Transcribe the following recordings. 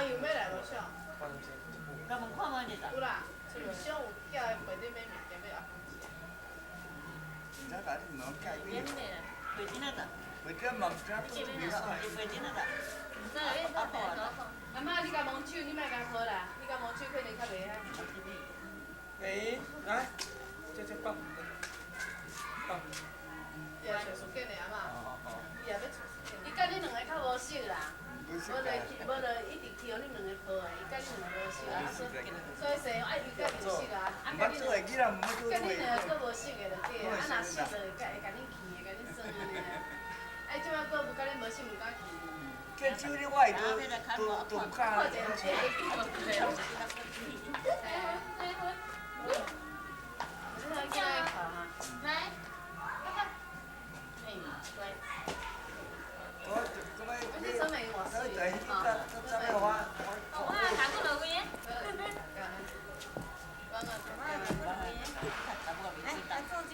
有欲來無小？甲問看覓者。有啦，小有叫伊陪你買物件，欲阿公食。唔知把你毛改免的啦，袂真啊啦。袂真嘛，唔知做袂使。袂真啊啦。唔知你阿婆啊。阿嬤，你共摸手，你莫共抱啦，你共摸手可能較袂遐。哎，來，這這放，放。伊也找事件的阿嬤，伊也欲找事件。伊佮你兩个較無熟啦，無就無就一直去予恁兩个抱的，伊佮恁兩个無熟啊，所以說愛伊佮認識啊，啊佮恁佮恁兩个閣無熟的就對啊，啊若熟就會會共恁氣，會共恁耍按呢。啊，這擺閣無佮恁無熟，毋敢去。這手你我會都都都唔敢。看者來，爸爸。哎，乖。我咁樣，我行過落去。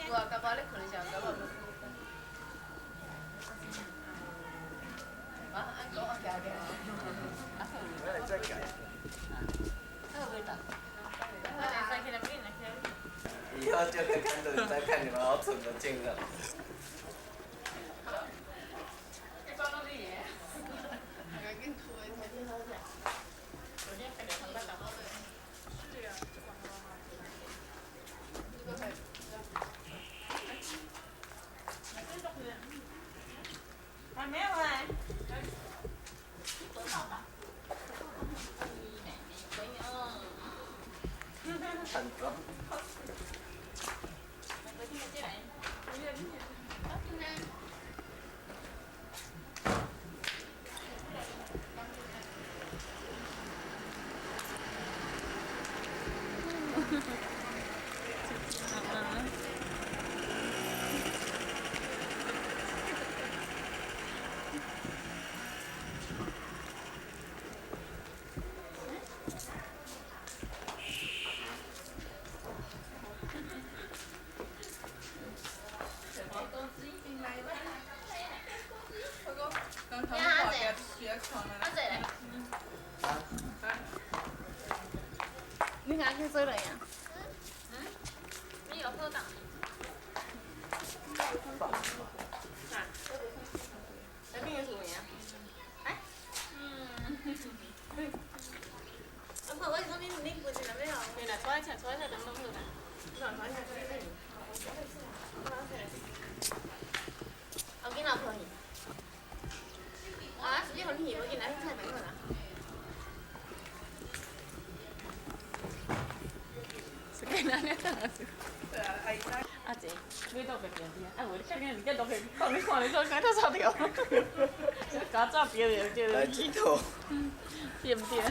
有啊，感覺咧睏的時候，感覺無舒服。啊，按講我行行。我來再改。以後就可以看到你在看你們好蠢的鏡頭。還沒有來。很高。你敢去做了呀？嗯？你有喝到？啊？那边有什么呀？哎？嗯。阿婆，我是講你你不是那邊哦？對啦，坐一下，坐一下，等等好啦。坐一下，坐一下。我緊老婆去。啊，直接互你去，我緊來去菜門口啦。阿姐，你倒白平啲啊？無你較緊你落去，看你看你做敢頭臭掉，加紙標著對。來鏡頭。對毋對？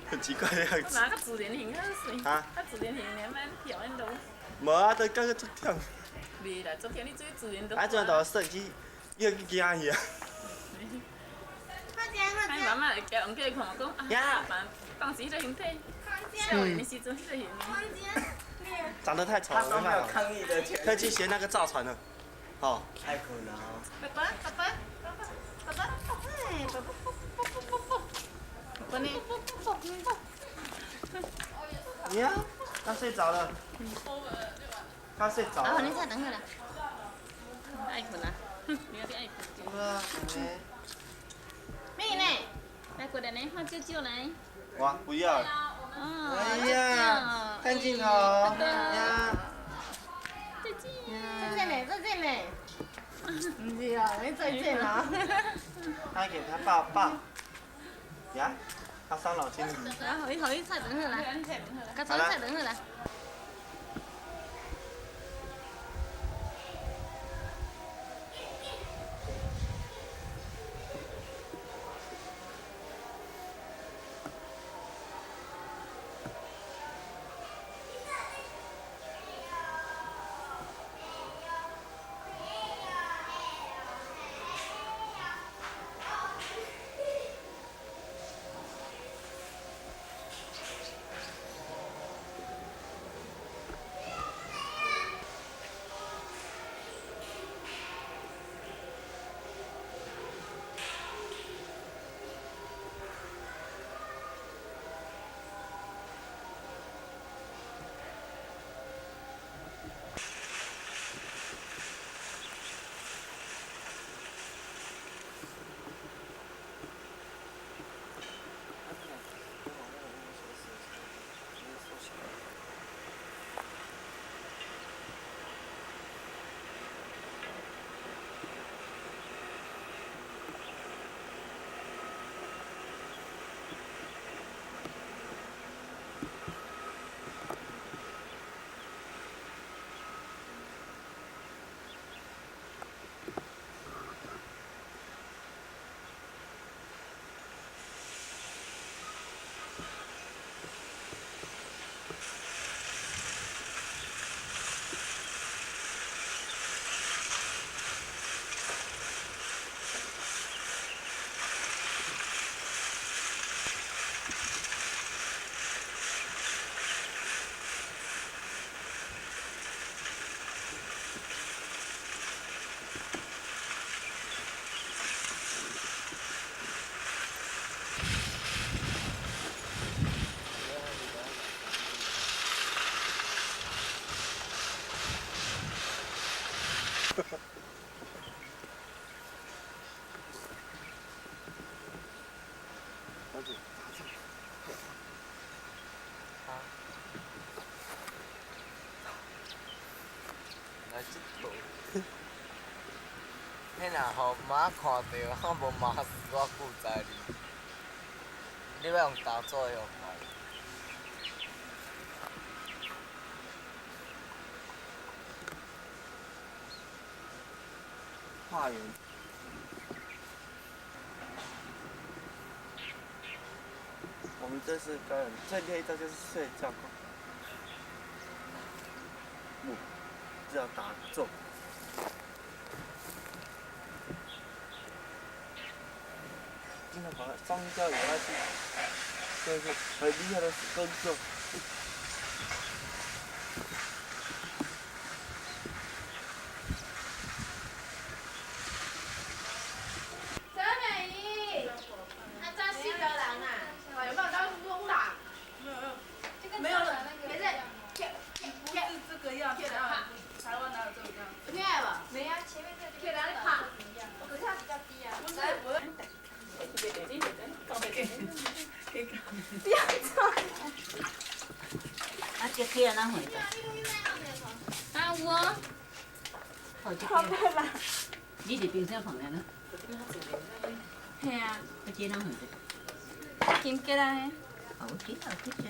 很奇怪的樣子。哪個自然型較媠？啊？較自然型爾，免調恁都。無啊，都感覺足忝。袂啦，昨天你做自然都。啊，這阵就設計又去驚去啊！哎，媽媽會叫，毋叫伊看嘛，講啊，當時彼個形體，少年的時陣彼個形。長得太醜了，他都沒有抗議的權利。可以去學那個造船了，好。太苦了。爸爸，爸爸，爸爸，爸爸，哎，爸爸，爸爸，爸爸，爸爸，爸爸。呀，他睡着了。他睡着了。啊，你再等下啦。愛睏啊！你有點愛睏。哇，咩呢？來過來呢，看舅舅來。哇，不要。哎呀，看鏡頭。呀。再見。再見嘞，再見嘞。唔是啊，你再見啦。他給他抱抱。呀，他傷腦筋了。啊，予伊予伊菜頓好啦，共菜頓好啦。来佚佗。彼若予妈看著，我无骂死我久知你。你欲用打做予看？化缘。我们这次表演最厉害一招就是睡觉功，不，这叫打坐。经常把双脚摇下去，这是很厉害的动作。陈美仪，啊，这四个人啊，有没有当疯啦？没有了，没事。不是这个样子啊，台湾哪有这种样子？听无？没啊，前面这个给人拍。可是它比较低啊。不是，我。不要走。啊，这起来哪回的？啊有啊。好对吧？你伫冰箱放咧呢？嘿啊。啊，这哪回的？金鸡啦嘿。哦，这啊，这这。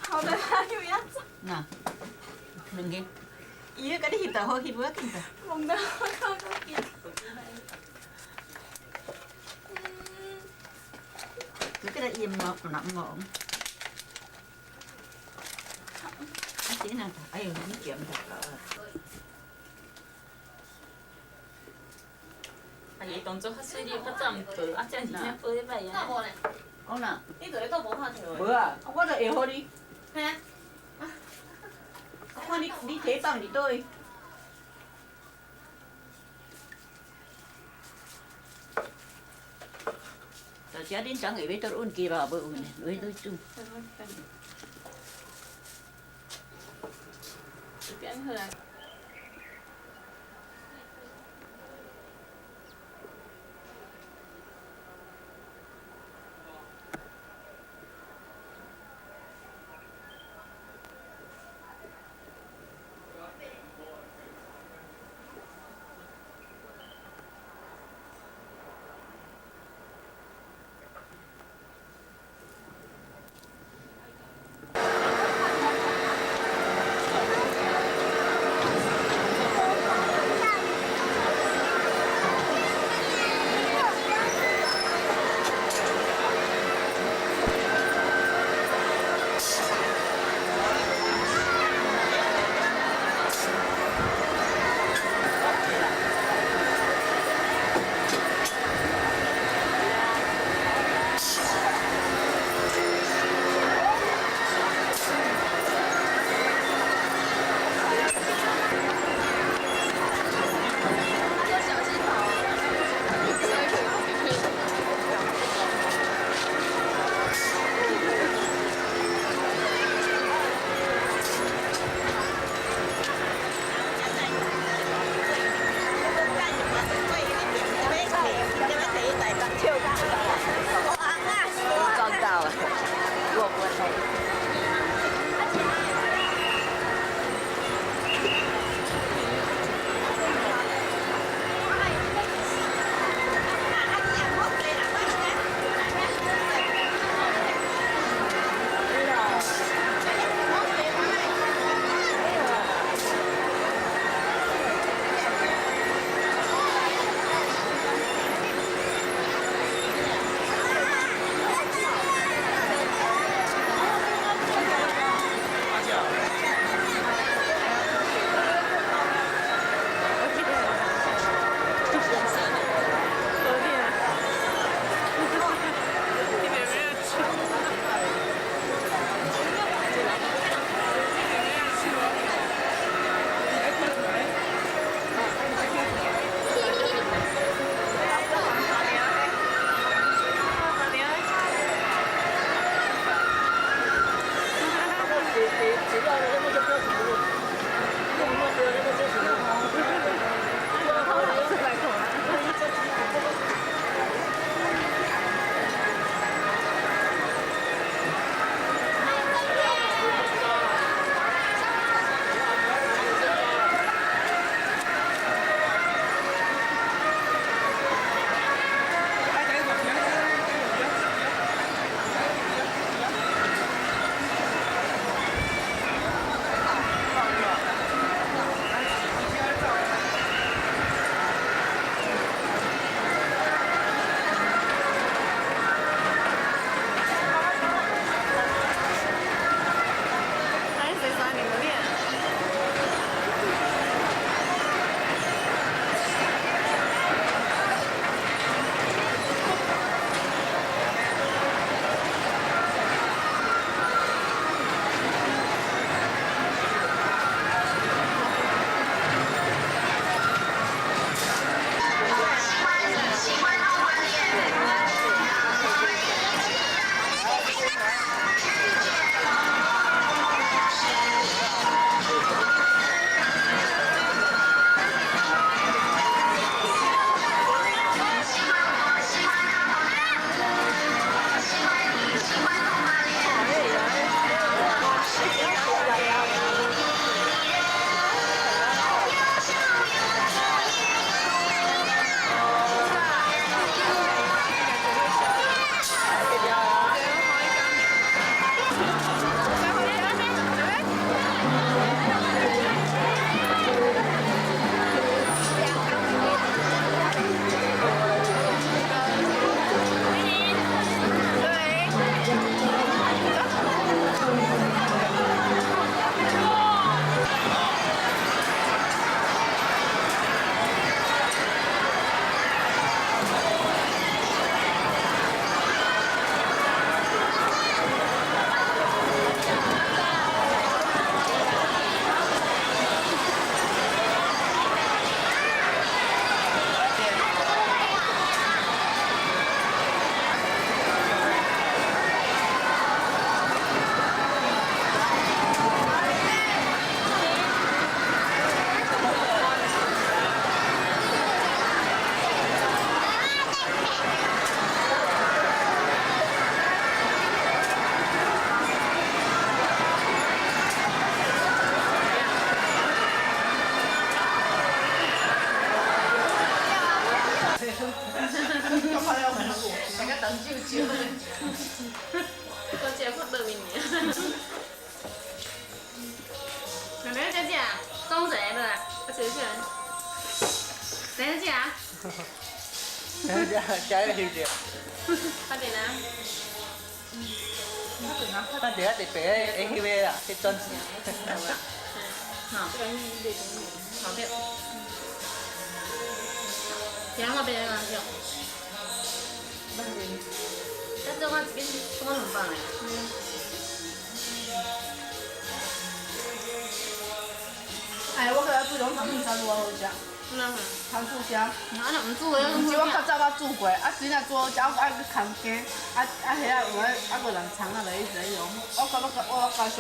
好的，又要走。那，两个。伊咧共你翕就好，翕无要紧的。懵得我靠，够紧。佢cái đó im ngọt nặng ngọt. Thế nào? Ai cũng chuyện thật rồi. 啊，伊动作较细腻，较早毋报，啊，这是啥报咧摆啊？讲啦。你伫咧倒无看到无啊，我就会予你。嘿。我看你，你提放伫佗位？大家恁昨下晡倒运鸡肉无运的，落去倒煮。随便好啊。食啊？食食迄个翕者。快点啊！咱伫遐直白会翕个啦，翕转。好，好对。行，我变人用。咱这我一边我两百嘞。哎，我感觉不拢糖醋虾拄好食。嗯。糖醋虾。啊，若毋煮的，毋是我较早捌煮过，啊，水若煮好食，我爱去牵羹，啊啊，遐有个啊个人藏啊落一直用，我感觉我较上。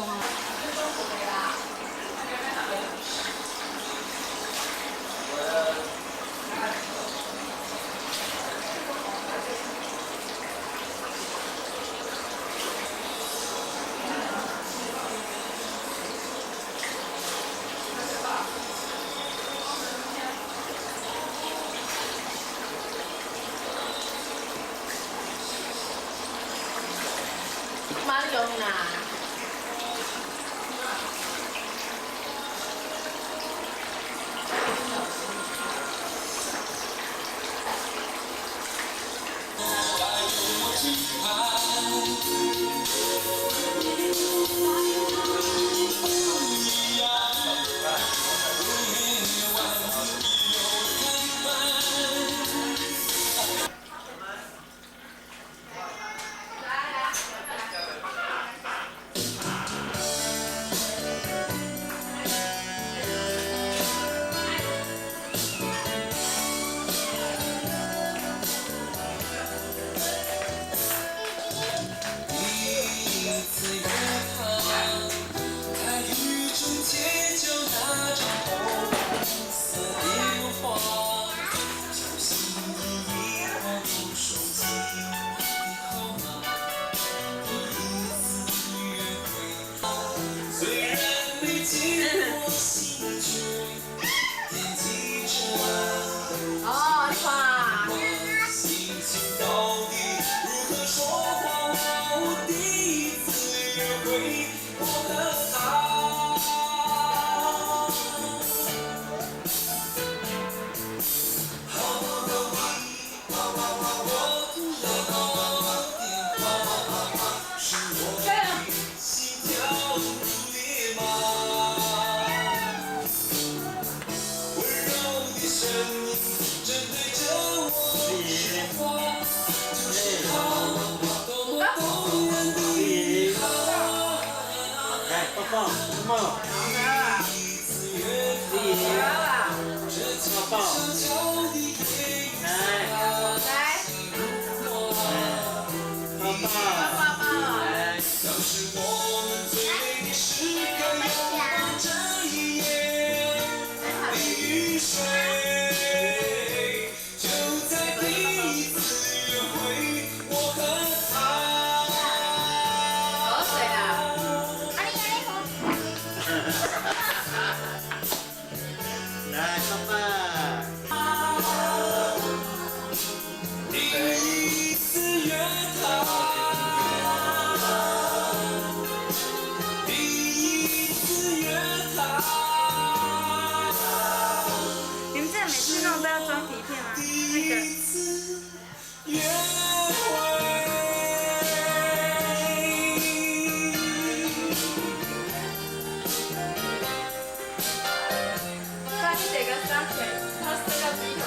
妈用啦。哦，你看。来，抱抱，抱抱。抱抱。来。来。抱抱。抱抱。来。好水啦。来，抱抱。你们这每次弄都要装底片吗？那个。他一个三千，他四个比团。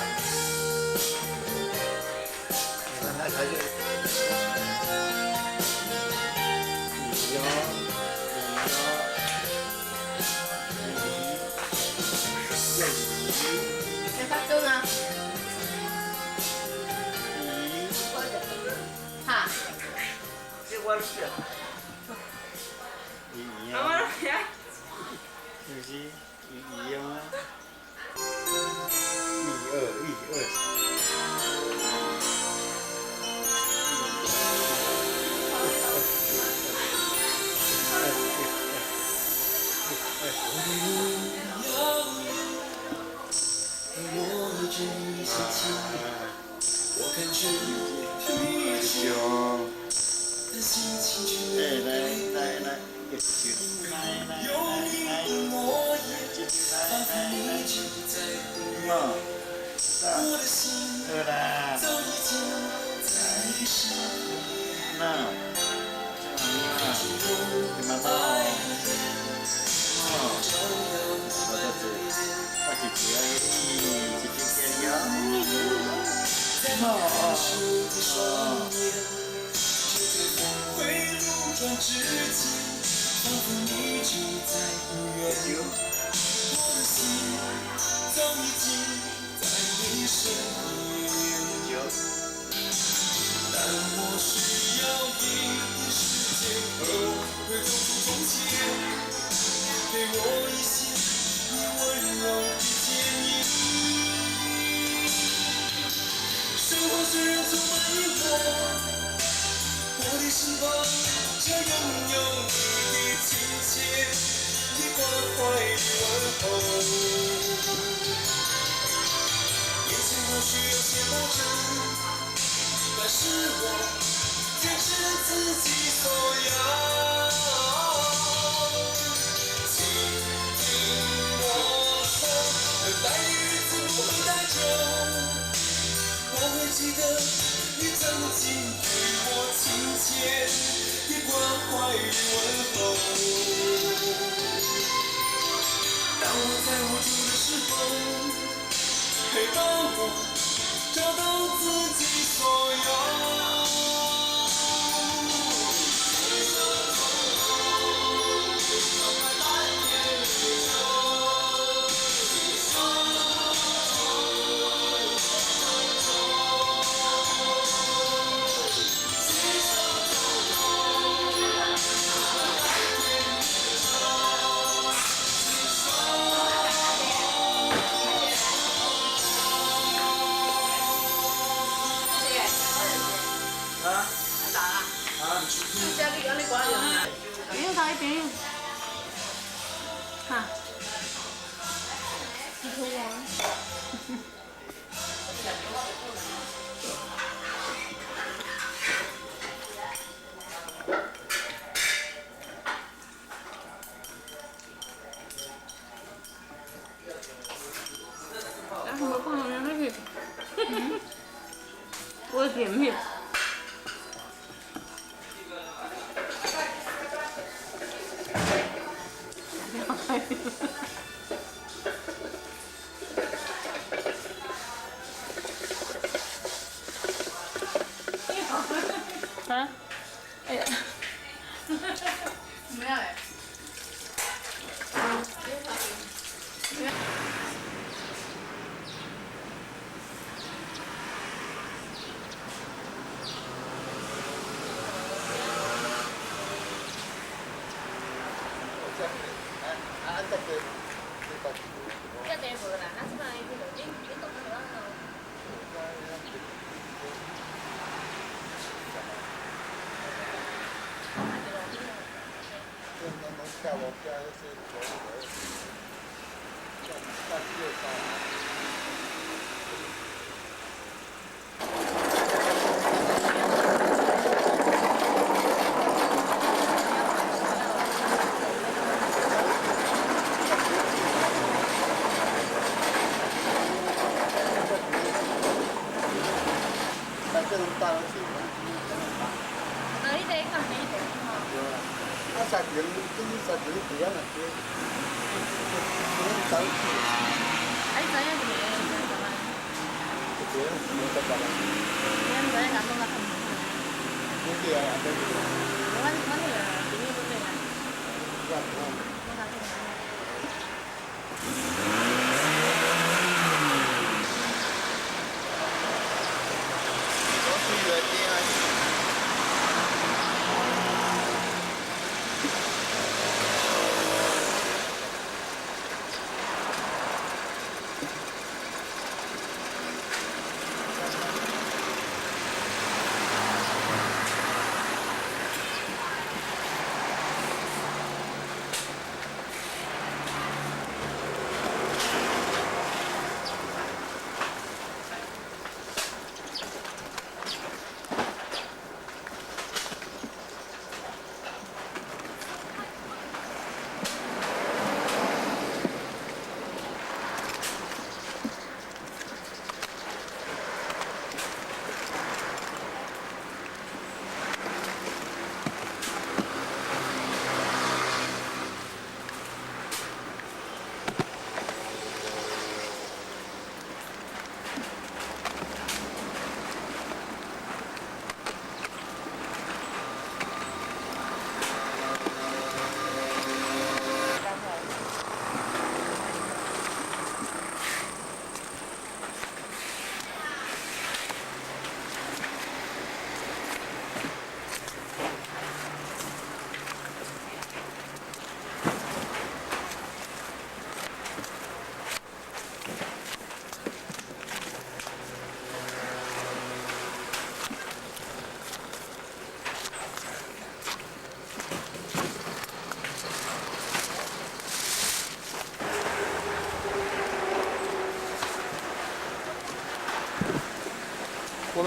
你较短啊？哈？这我是。阿妈来。是不是一样啊？一二一二。来来来来，来来来来，来。好啦。那，这妈咪啊，妈妈哦。哦，我这子，我姐姐爱你，姐姐加油。哦哦。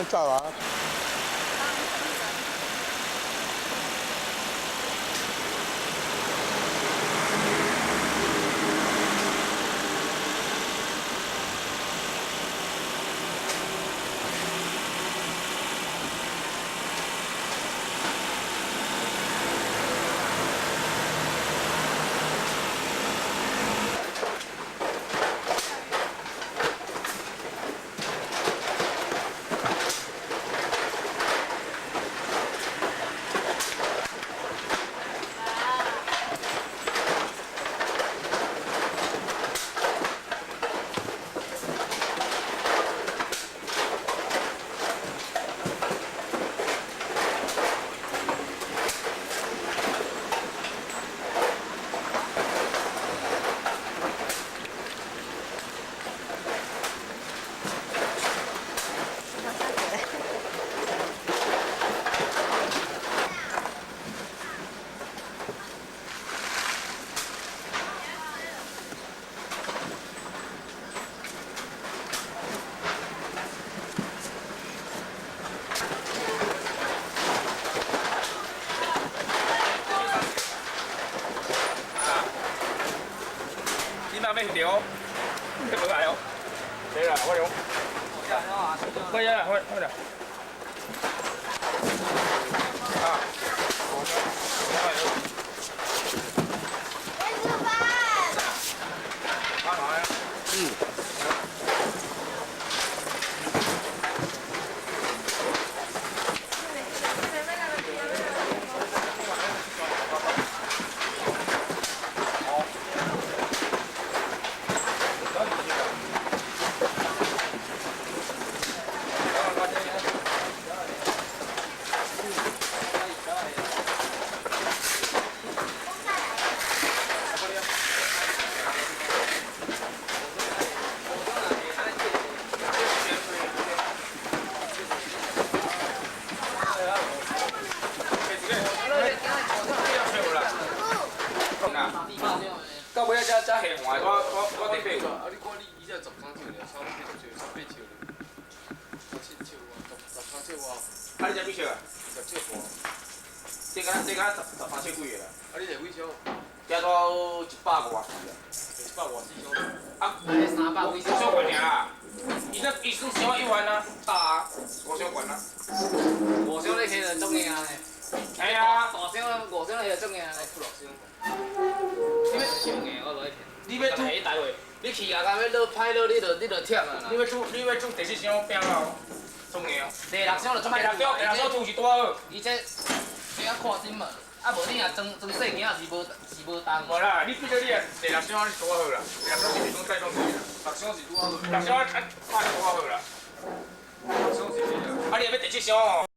我走啊。你嘛要翕哦？你无来哦？对啦，我讲。快点啦，快快点。啊！来吃饭。嗯。到尾仔才下岸，我第八个。啊！你看你以前13尺尔，差八尺，差8尺尔，差7尺外，13尺外。啊！你这几尺啊？20尺半。这敢这敢13尺几个啦？啊！你这几箱？加到100外四啊。 100外四箱。啊，300几箱悬尔啦。伊这伊算箱一万啊，大啊，5箱悬啊。5箱你起就足硬嘞。系啊。大箱5箱你就足硬嘞，6箱。你要上硬，我落去。你要煮，你去啊，甲要落歹落，你就忝啊啦。你要煮第四箱饼了，足硬。第六箱就足第六箱，第六箱煮是拄好。伊这这啊看心嘛，啊无你若装装细囝是无是无重。无啦，你变做你啊第六箱你拄好啦，第六箱是讲再讲对啦。六箱是拄好。六箱啊，拍拄好啦。六箱是啊，你若要第七箱哦。